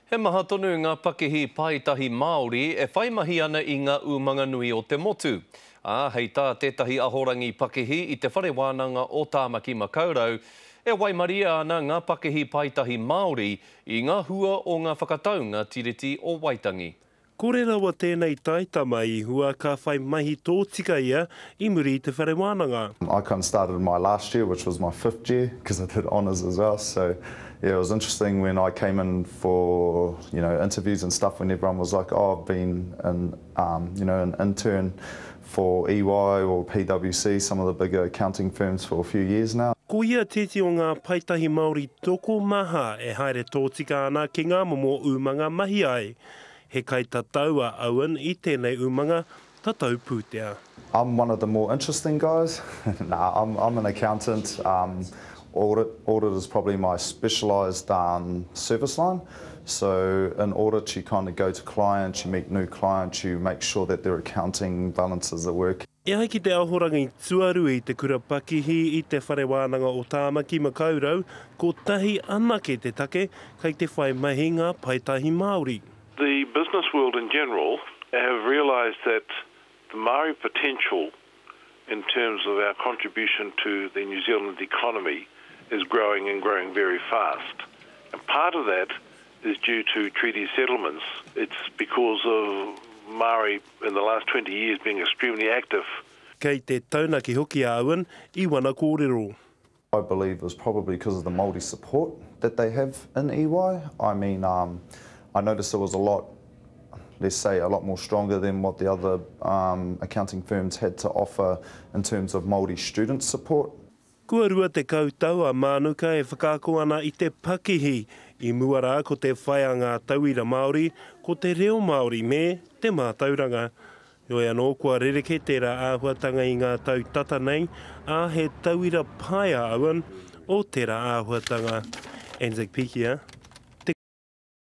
He maha tonu ngā pakihi paetahi Māori e whai mahi ana i ngā umanga nui o te motu. Ā, hei tā tētahi ahorangi pakihi i Te Whare Wānanga o Tāmaki Makaurau, e waimarie ana ngā pakihi paetahi Māori i ngā hua o ngā whakataunga Tiriti o Waitangi. Kore rawa tēnei taitama i hua ka whai mahi tōtika ia i muri i te whare wānanga. I kind of started my last year which was my fifth year because I did honours as well so yeah it was interesting when I came in for you know interviews and stuff when everyone was like oh I've been an um you know an intern for EY or PwC some of the bigger accounting firms for a few years now. Ko ia tēti o ngā paetahi Māori tokomaha e haere tōtika ana ki ngā momo umanga mahi ai. He kaitatau a Owen i tēnei umanga tatau pūtea. I'm one of the more interesting guys. Nah, I'm, I'm an accountant. Um, audit, audit is probably my specialised um, service line. So in audit, you kind of go to clients, you meet new clients, you make sure that their accounting balances are working. E ai ki te Ahorangi Tuarua i te Kura Pakihi i Te Whare Wānanga o Tāmaki Makaurau, kotahi anake te take kei te whai mahi ngā paetahi Māori. The business world in general have realised that the Māori potential in terms of our contribution to the New Zealand economy is growing and growing very fast. And part of that is due to treaty settlements. It's because of Māori in the last 20 years being extremely active. Kei te taunaki hoki a Owen i wana kōrero. I believe was probably because of the Māori support that they have in EY. I mean, um, I noticed it was a lot, let's say, a lot more stronger than what the other um, accounting firms had to offer in terms of Māori student support. Kua 20 tau a Mānuka e whakaako ana i te pakihi. I mua rā ko te whai a ngā tauira Māori, ko te reo Māori me te mātauranga. Heoi anō, kua rerekē tērā āhuatanga i ngā tau tata nei, ā, he tauira pai a Owen o tērā āhuatanga. Anzac Pikia.